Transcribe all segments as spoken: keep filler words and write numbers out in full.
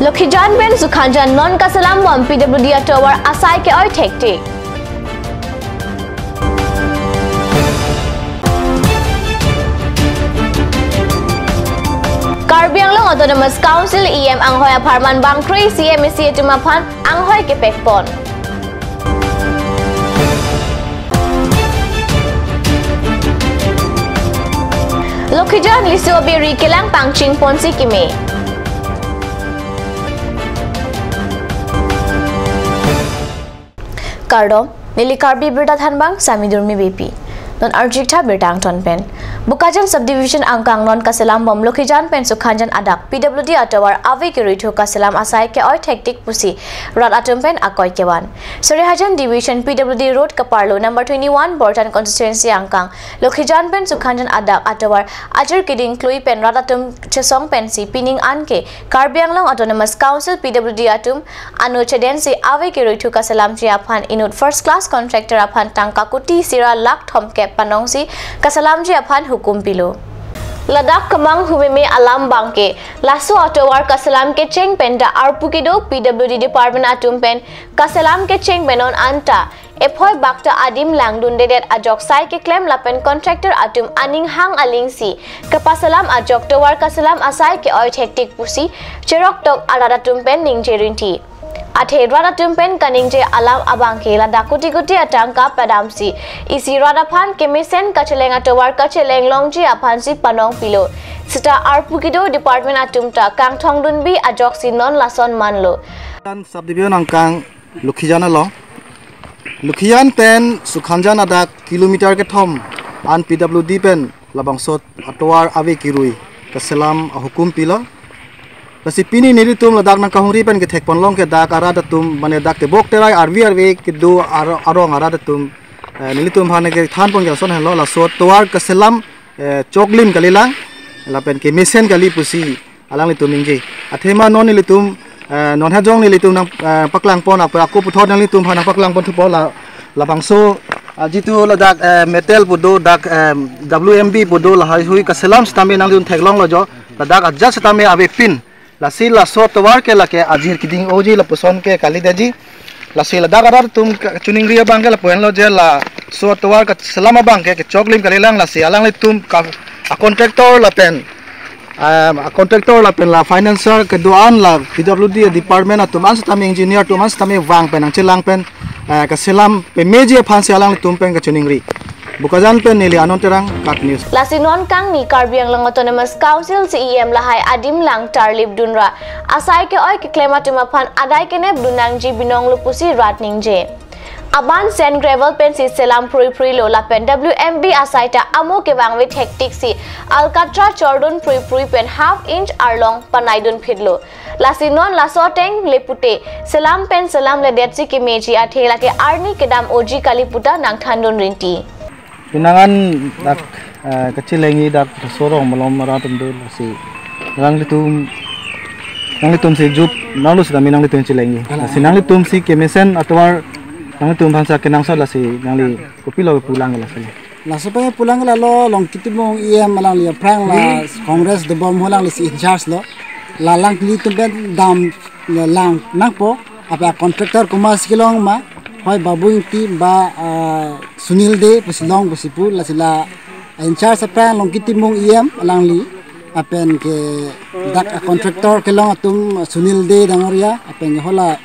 Lokhijan pen Sukhanjan non kaselam bom P W D atovar asai ke-oi thektik. Karbi Anglong Autonomous Council E M anghoi apharman bangkre isi M A C atum aphan anghoi kepekpon. Lokhijan liso biri kelang pangching ponsi keme. Kardom, neli Karbi Birta Thanbang, Sami Durmi Beypi. Non arjik tha birta angton pen. Bokajan Subdivision angkang non kaselam bom Lokhijan pen Sukhanjan adak P W D atovar ave kerui thu kaselam asai ke-oi thektik pusi rat atum pen akoi kevan. Sarihajan Division P W D Road kaparlo number twenty-one Bortan Constituency angkang Lokhijan pen Sukhanjan adak atovar ajir keding klui pen rat atum chesong pensi pining an ke Karbi Anglong Autonomous Council P W D atum ano chedensi ave kerui thu kaselamji aphan inut first class contractor aphan tangka kuti sira lakh thomkep panongsi kaselamji aphan hukum pilo. Ladak kemang humeme alam abangke laso atovar kaselam kecheng pen ta arpu kedo P W D department atum pen kaselam kecheng pen non anta ephoi bakta adim langdundedet ajok sai keklem lapen contractor atum aning hang alingsi kapaselam ajok tovar kaselam asai ke-oi thektik pusi cherok tok arat atum pen ningje rinti. Athe rat atum pen kaningje alam abangke ladak kuti kuti atangka padamsi isi rat aphan kemesen kacheleng atovar kacheleng longji aphansi panong pilo. Seta arpu kedo department atum ta kangthong dunbi ajoksi non lason manlo. Subdivision angkang Lokhijan along. Lokhijan pen Sukhanjan adak kilometer kethom an P W D pen labangso atovar ave kerui kaselam ahukum pilo. Lasi pini nelitum ladak nangkahumri pen kethekpon long ke dak arat atum mane dak tebok terai arvi arve kedo ar-, arong arat atum, eh, nelitum aphan kethanpon ke lason henlo laso atovar kaselam, eh, choklim kalilang lapen kemesen kali pusi alanglitum ningje. Athema non nelitum, eh, non hajong nelitum nang, eh, paklangpon apa ako puthot nanglitum aphan nangpaklangpon thupo la, labangso, ah, jitu ladak, eh, metal pu do dak, eh, W M B pu do lahai hui kaselam setame nanglitum theklonglo jo. Ladak ajat setame avepin. Lasi laso atovar ke lake ajir keding oji lapuson ke kalidetji. Lasi ladak arat atum ka-, choningri abangke lapu henlo je laso atovar kaselam abangke kechoklim kalilang lasi alanglitum ka, a contractor lapen, em, a contractor lapen la financer kedo-an la P W D department atum an setame engineer atum an setame vang pen nangchelang pen, eh, kaselam pemeji aphansi alanglitum pen kachoningri. Bokajan pen neli Anand Terang, KAT News. Lasi non kangni Karbi Anglong Autonomous Council C E M lahai adim lang tarlip dunra asai ke-oi keklem atum aphan adai kenep dun nangji binong lo pusi rat ningje. Aban sand gravel pensi selam phrui phruilo lapen W M B asai ta amo kevangve thektiksi alkatra chordun phrui phrui pen half inch arlong panaidun phitlo. Lasi non laso ateng le pute selam pen selamledetsi kemeji athe lake arni kedam oji kali puta nangthandun rinti. Pinangan dak, eh, kachelengji dak sorong malom arat atum do lasi. Nanglitum, nanglitumsi jup nanglo setame nanglitum chelengji. Alang. Lasi nanglitumsi kemesen atovar nanglitum aphansi kenangsot lasi nangli kopilo pulang lasi. Laso pen pulang lalo Longki Timung E M alangli aphrang la Congress dobom ho alanglisi in charge lo. La alanglitum pen dam lang nangpo apa contractor komatsi kelong ma hoi Babu Ingti ba, ah, Sunil Dey pusi long pusi pu lasi la in charge aphrang Longki Timung E M alangli. Lapen ke dak a contractor kelong atum Sunil Dey dangoria, lapen ke hala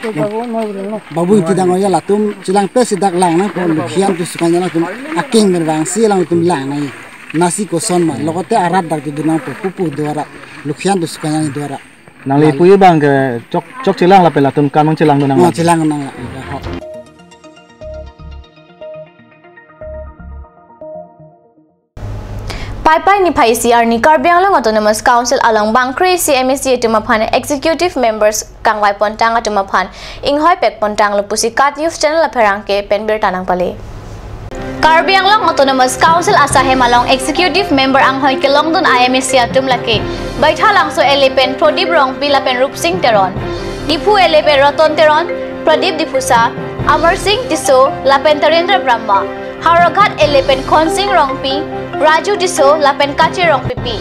Babu Ingti dangoria latum chelang pesi dak lang nangpo Lokhijan to Sukhanjan atum akeng bervangsi alangtum lang nang. Nasi koson ma, lokote arat dak dun nangpo pupu do arat, Lokhijan to Sukhanjan do arat. Nangli puji abangke chok, chok chelang lapen latum kam nangchelang do nang. Oh, chelang nang. Ho. Paipai niphai isi arni Karbi Anglong Autonomous Council along bangkre isi M A C atum aphan executive members kangvai pontang atum aphan inghoi pek pontanglo pusi KAT News Channel apherangke pen birta nangpale. Karbi Anglong Autonomous Council asahem along executive member anghoi kelongdun a M A C atum lake Baithalangso L A pen Pradip Rongpi lapen Rupsing Teron, Diphu L A pen Ratan Teron, Pradip Diphusa, Amar Sing Tisso lapen Tarendra Brahma, Howraghat L A pen Khonsing Rongpi, Raju Tisso lapen Kache Rongpipi.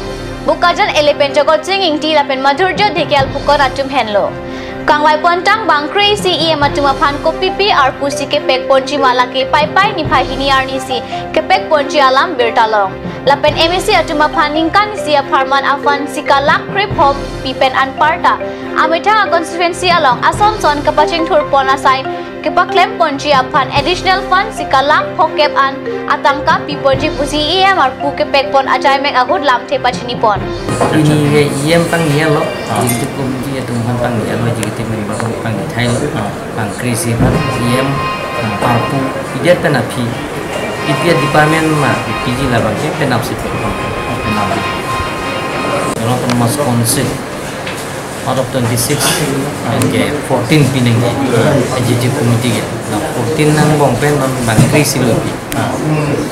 Bokajan L A pen Jagat Sing Ingti lapen Madhurjya Dhekial pukon atum henlo. Kangvai pontang bang kre-isi E M atum aphan kopipi arpu si kepek ponji ma lake Paipai niphai hini arni si kepek ponji alam birta long. Lapen M A C atum aphan ningkan isi apharman aphan sika lakh krepho pi pen anparta amethang a-constituency along ason son kapachingthur pon asai kepaklem ponji aphan additional fund sika lakh phokep an atangka pi ponji pusi E M arpu kepek pon ajaimek ahut lamthe pachini pon. Pini ke E M pangni lo, executive committee atum aphan pangni lo, executive member aphan pangni thailo, bang kre-isi aphan E M arpu pidet pen aphi, P P R department ma, P G labang ke penap si pon, penap. Autonomous Council out of twenty-six, anke fourteen pinangji, executive committee ke. Na fourteen angbong pen non bang kre-isi lo pi.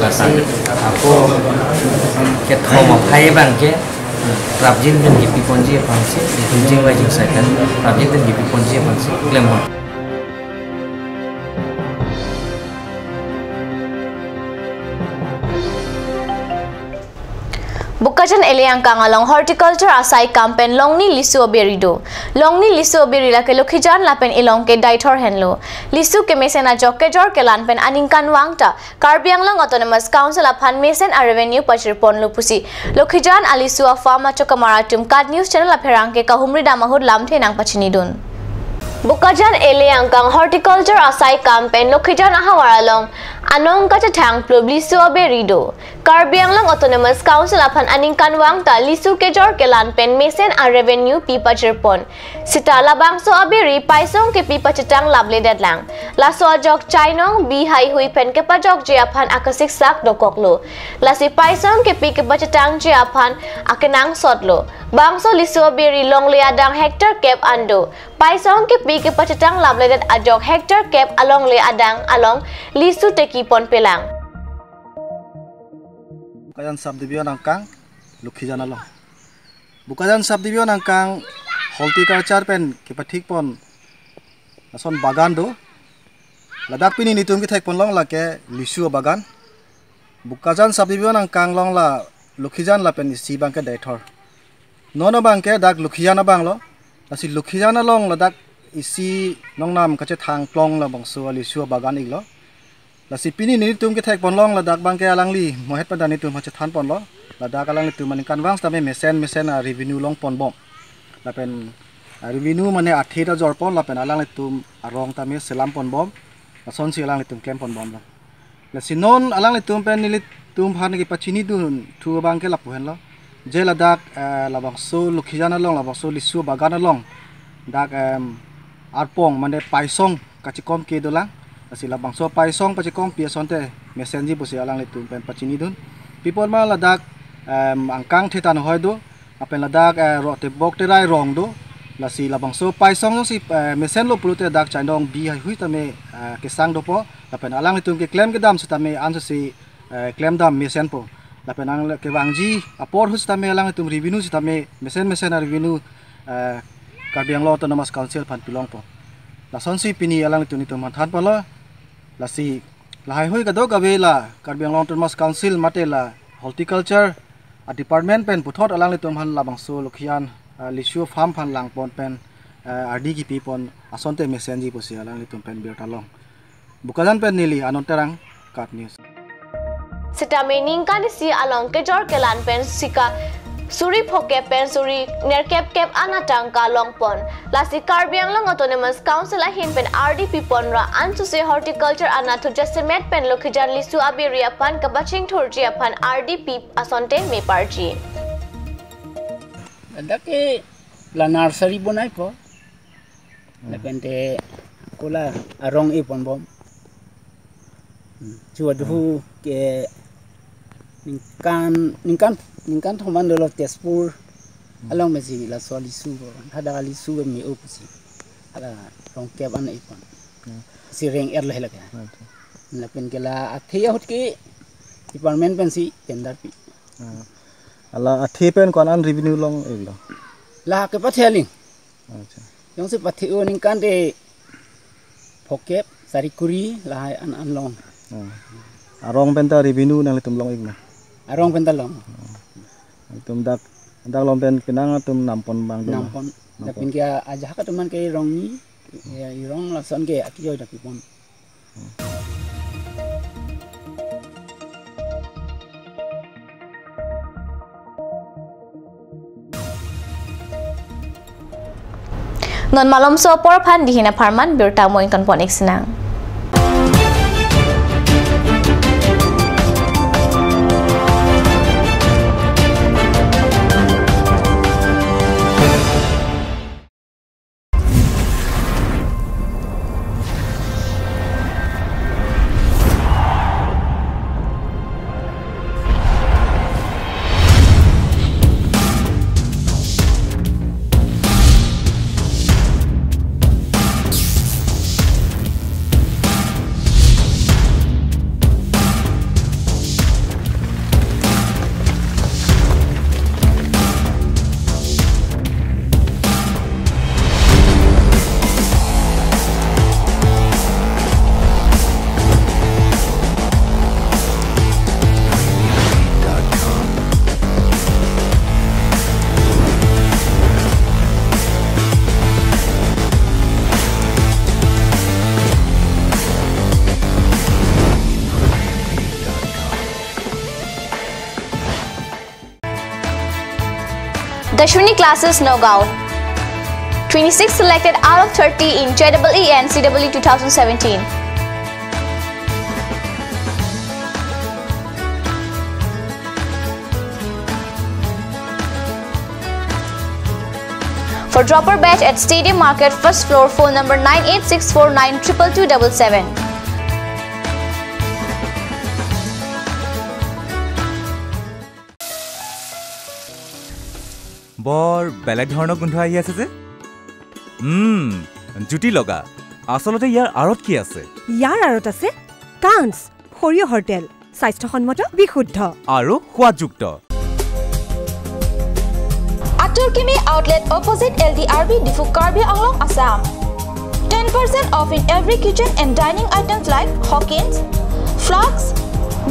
Lasi ako kethom aphai abang ke prapjin pen kipi ponji aphan si, itum jingvai jingsai pen prapjin pen kipi ponji aphan si klem pon. Bokajan L A angkang along horticulture asai kam pen longni lisu aberi do. Longni lisu aberi lake Lokhijan lapen Ilong ke Deithor henlo. Lisu kemesen ajok kejor kelan pen aningkanvang ta Karbi Anglong Autonomous Council aphan mesen a-revenue pachir ponlo pusi Lokhijan alisu a-farm achokamar atum KAT News Channel apherangke kahumri dam ahut lamthe nangpachinidun. Bokajan L A angkang horticulture asai kam pen Lokhijan ahavar along anong kachethang plup lisu aberi do. Karbi Anglong Autonomous Council aphan aningkanvang ta lisu kejor kelan pen mesen a-revenue pi pachir pon. Seta labangso aberi paisong kepi pachetang lapledetlang. Laso ajok chainong bi haihui pen kepajokji aphan akesiksak dokoklo. Lasi paisong kepi kepachetangji aphan akenangsotlo. Bangso lisu aberi longle adang hectare kep an do. Paisong kepi kepachetang lapledet ajok hectare kep alongle adang along lisu teki ponpelang. Bokajan subdivision angkang Lokhijan along. Bokajan subdivision angkang horticulture pen kepathik pon ason bagan do. Ladak pini nelitum kethek ponlong lake lisu abagan. Bokajan subdivision angkang along la Lokhijan lapen isi abang ke Deithor. Non abang ke dak Lokhijan abang lo. Lasi Lokhijan along ladak isi nongnam kachethang plong labangso alisu abagan iklo. Lasi pini nelitum kethek ponlong ladak abang ke alangli mohet pada nelitum hachethan ponlo. Ladak alanglitum aningkanvang setame mesen mesen a-revenue long ponbom. Lapen a-revenue mane athe ta jor pon lapen alanglitum arong tame selam ponbom. Lasonsi alanglitum klem ponbomlo. Lasi non alanglitum pen nelitum aphan kepachinidun thu abang ke lapu henlo. Je ladak, eh, labangso Lokhijan along, labangso lisu bagan along dak, em, arpong mane paisong kachikom ke dolang. Lasi labangso paisong pachikom pi asonte mesenji pusi alanglitum pen pachinidun. Pi apot ma ladak, em, angkang thetan hoi do. Lapen ladak, eh, ro tebok terai rong do. Lasi labangso paisong jongsi, eh, mesenlo pulote dak chainong bi haihui tame, eh, kesang dopo. Lapen alanglitum keklem kedam setame ansose, eh, klemdam mesenpo. Lapen ang le kevangji apor ahut setame alanglitum revenue setame mesen mesen a-revenue, eh, Karbi Anglong Autonomous Council aphan pilongpo. Lasonsi pini alanglitum nelitum aphan than ponlo. Lasi lahaihui kadokave la Karbi Anglong Autonomous Council mate la horticulture a-department pen puthot alanglitum aphan labangso Lokhijan, eh, lisu farm aphan lang pon pen, eh, ardi kipi pon asonte mesenji pusi alanglitum pen birta long. Bokajan pen neli Anand Terang, KAT News. Setame ningkan isi along kejor kelan pen sika suri phokep pen suri nerkep kep an atangka long pon. Lasi Karbi Anglong Autonomous Council ahin pen ardi pi pon ra ansose horticulture anatthu jasemet pen Lokhijan lisu aberi aphan kapachingthurji aphan ardi pi asonte me parji. Ladak ke la nursery bonaipo. Hmm. Lapen te ako la arong e ponbom. Hmm. Chua duhu ke ningkan, ningkan, ningkan thom an dolo Tezpur. Hmm. Along mesi laso lisu bo. Hadak lisu me-o pusi. Hala rong kep an e pon. Hmm. Si reng-et lo hela ke. Hmm. Lapen ke la athe ahut ke department pensi tender pi. Hmm. Hala athe pen ko-an an revenue long-iklo? La kepathe aling. Acha. Jongsi pathe-o ningkan te phokep, sari kuri, lahai an an long. Hmm. Arong pen ta revenue nanglitum long-ik ma? Arong pen ta long. Hmm. Itum dak Dak along pen penang atum nampon abang atum. Nampon. Nampon. Lapen ke ajahak atum an ke rong ni, ya, irong lason ke akijo dak kipon. Non malomso apor aphan dihin apharman birta mo ington pon ik sinang. Dashwini Classes Nagaon. Twenty-six selected out of thirty in J E E and C E E two thousand seventeen. For dropper batch at Stadium Market, first floor, phone number nine eight six four nine triple two double seven. বৰ বেলেগ ধৰণৰ গোন্ধ আহি আছে যে। উম, জুতি লগা। আচলতে ইয়াৰ আঁৰত কি আছে? ইয়াৰ আঁৰত আছে কাঞ্চ, সৰিয়হৰ তেল, স্বাস্থ্যসন্মত, বিশুদ্ধ। আৰু সোৱাদযুক্ত। Atur Kimi Outlet, opposite L D R B, Diphu, Karbi Anglong, Assam. Ten percent off in every kitchen and dining items like Hawkins, flasks,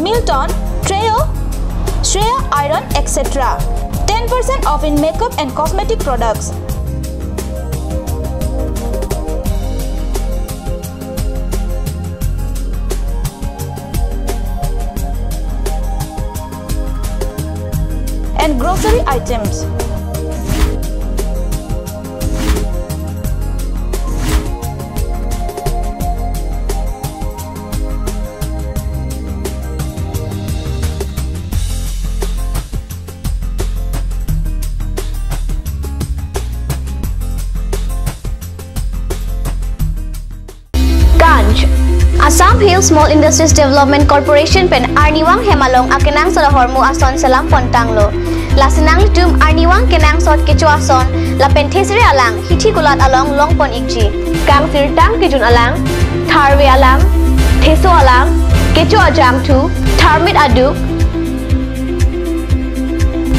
Milton, Treo, Shreya iron, et cetera. Ten percent off in makeup and cosmetic products. And grocery items. Kanj. Assam Hill Small Industries Development Corporation pen arnivang hem along akenangsot ahormu ason selam pon tanglo. Lasi nanglitum arnivang kenangsot kecho ason lapen thesere alang hithi kulat along longpon ikji. Kangsirtang kejun alang, tharve alang, theso alang, kecho ajangthu, tharmit aduk,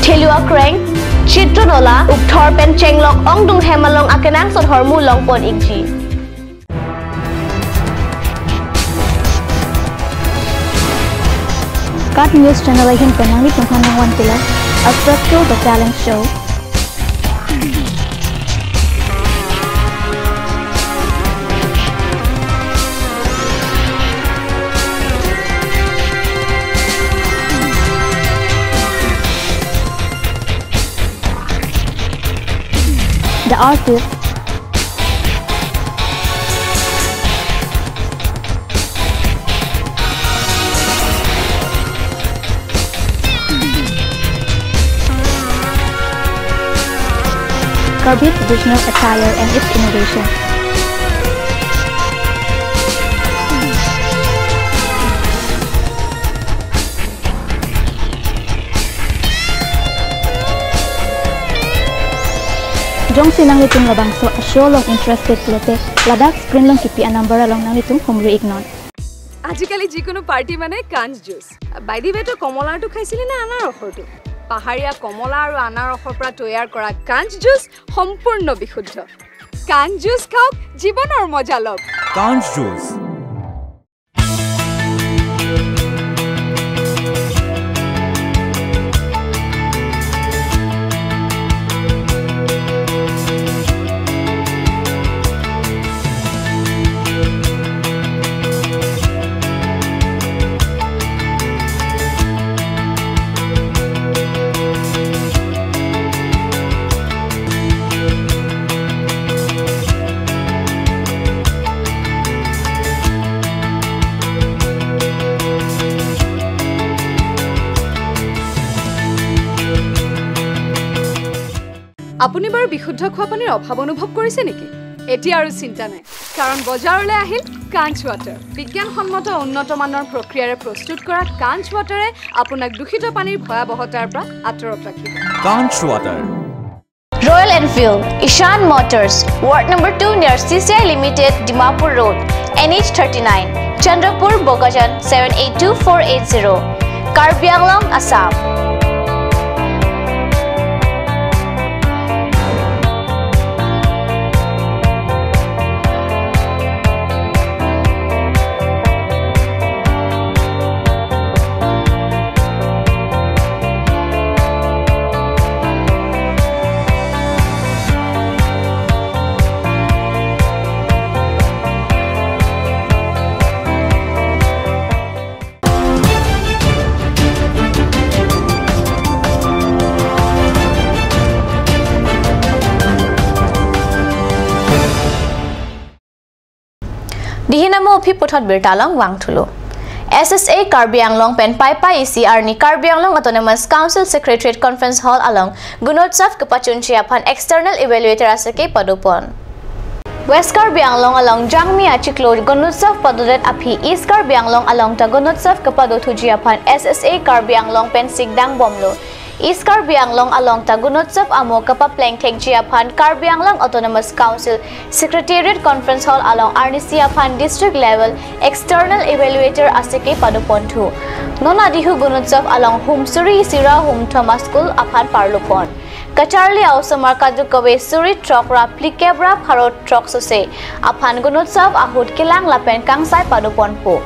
thelu akreng, chitro nola, ukthor pen chenglok ongdung hem along akenangsot ahormu longpon ikji. KAT News Channel ahin pen nanglitum aphan nangvan pila Astro Show, The Talent Show. The Artist. Karbi traditional attire and its innovation. Jongsi nanglitum labangso a-show along interested pulote, ladak screen along kipi a-number along nanglitum humri iknon. আজিকালি যিকোনো পাৰ্টি মানে কাঞ্চ juice. By the ৱে, তই কমলাৰটো খাইছিলি নে আনাৰসৰটো? পাহাৰীয়া কমলা আৰু আনাৰসৰ পৰা তৈয়াৰ কৰা কাঞ্চ জুচ সম্পূৰ্ণ বিশুদ্ধ। কাঞ্চ জুচ খাওক, জীৱনৰ মজা লওক। Kanj Juice. আপুনি বাৰু বিশুদ্ধ খোৱা পানীৰ অভাৱ অনুভৱ কৰিছে নেকি? এতিয়া আৰু চিন্তা নাই, কাৰণ বজাৰলৈ আহিল কাঞ্চ ৱাটাৰ। বিজ্ঞানসন্মত উন্নত মানৰ প্ৰক্ৰিয়াৰে প্ৰস্তুত কৰা কাঞ্চ ৱাটাৰে আপোনাক দূষিত পানীৰ ভয়াৱহতাৰ পৰা আঁতৰত ৰাখিব। কাঞ্চ water. Royal Enfield, Ishan Motors, Ward number two near C C I Limited, Dimapur Road, N H thirty-nine, Chandrapur, Bokajan, seven eight two four eight zero, Karbi Anglong, Assam. Dihinamo aphi puthot birta along vangthulo. S S A Karbi Anglong pen Paipai isi arni Karbi Anglong Autonomous Council Secretariat Conference Hall along Gunotsav kepachunji aphan external evaluator aseke padopon. West Karbi Anglong along Jangmi achiklo Gunotsav padodet aphi East Karbi Anglong along ta Gunotsav kepadothuji aphan S S A Karbi Anglong pen sikdang bomlo. East Karbi Anglong along ta Gunotsav amo kepaplengthekji aphan Karbi Anglong Autonomous Council Secretariat Conference Hall along arnisi aphan district level external evaluator aseke padoponthu. Non adihu Gunotsav along hum suri isi ra hum thom aschool aphan parlopon. Kacharli a-osomar kadokave suri throk ra phlikep ra pharo throk sose aphan Gunotsav ahut kelang lapen kangsai padoponpo.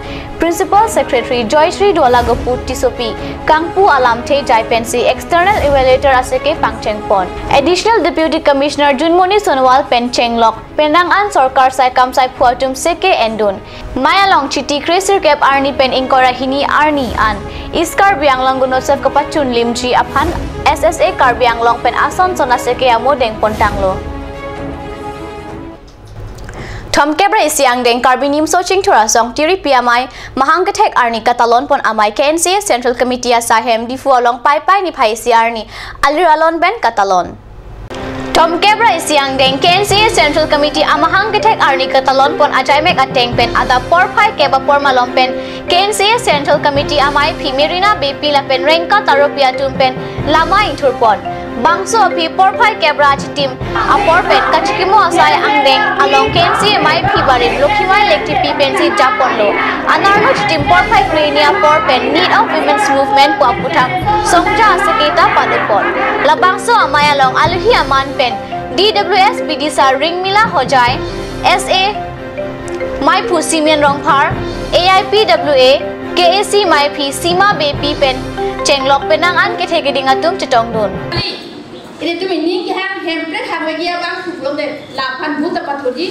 Principal Secretary Joyshri Dualagopu Tissopi kangpu alamthe jai pensi external evaluator aseke pangchengpon. Additional Deputy Commissioner Junmoni Sonowal pen chenglok penang an sorkar sai kamsai phu atum seke endun. Mai along Chiti kresirkep arni pen ingkoi ra hini arni an East Karbi Anglong Gunotsav kepachunlimji aphan S S A Karbi Anglong pen ason son aseke amo dengpontanglo. Thomkep ra isi angdeng Karbi Nimso Chingthur Asong Tiripi Amei mahang kethek arni katalonpon amei K N C A Central Committee asaihem Diphu along Paipai niphai isi arni alir alon pen katalon. Thomkep ra isi angdeng K N C A Central Committee amahang kethek arni katalonpon ajaimek ateng pen adap porphai kep apor malom pen K N C A Central Committee amaiphi Merina Beypi lapen Rengka Taropi atum pen lama ingthurpon. Bangso aphi porphai kep ra achitim apor pen kachikimo asai angdeng along K N C A amaiphi barim Lokhimai Lekthepi pensi japonlo. Anerno chitim porphai krehini apor pen Need of Women's Movement pu aputhak songja aseke ta padopon. Labangso amei along alohi aman pen D W S bidisar Ringmila Hojai, S A maiphu Simeon Rongphar, A I P W A, K A C maiphi Sima Beypi pen chenglok penang an kethe keding atum chetongdun. Ilitum ining kehang Hemprek hang lagi abang thuklong de laphan booth ta pathuji.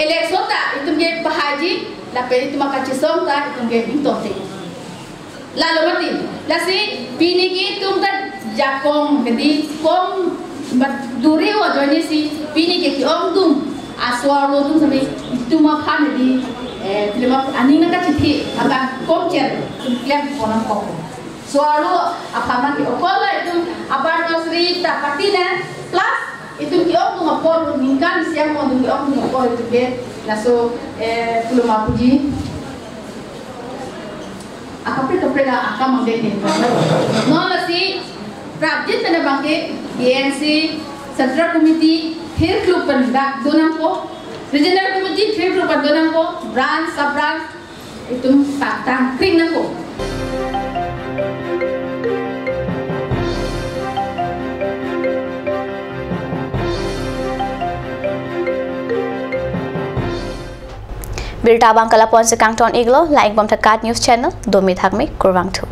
Election ta itum ke pahaiji, lapen itum akachisong ta itum ke bingtong te. Lalo mati, lasi pini ke itum ta jakong, jadi kom bat duri wa joni si pini ke ke-ongdung aswar lo tum sami itum aphan jadi, eh, terima aning nangkachithi abang kom cher itum klem ponang kok. Swar lo aphan ke okol la itum abar nasri ta pati na plus itum ke-ongdung apor ningkan siang mo itum ke-ongdung apor itum ke laso, eh, puloma puji. Akaprek kaprek akam angdeng deng. Non lasi prapjin pen abang ke B N C Central Committee thirkluk pen dak donangpo, Regional Committee thirkluk pen donangpo, branch sub branch itum tangtang kring nangpo. Birta abang ke lapu-an si kangton iklo, la-ikbom thakthak news channel, domi thakmi, kurvangthu.